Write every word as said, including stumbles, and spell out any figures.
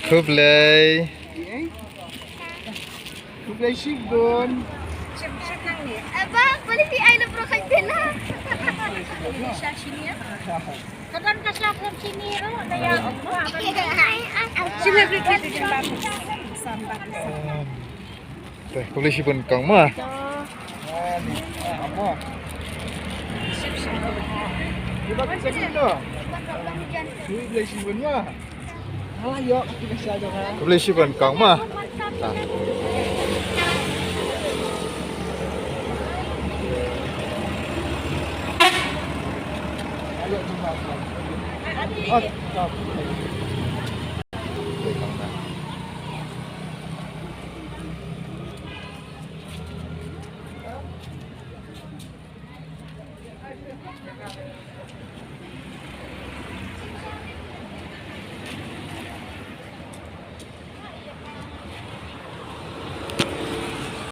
Khublei. Khublei shibun. Aba, boleh di ai lo bro kan bela. Kadang ka shop lam sini ro, daya. Sini beli beli beli beli. Te, khublei shibun kong ma. Khublei shibun kong ma.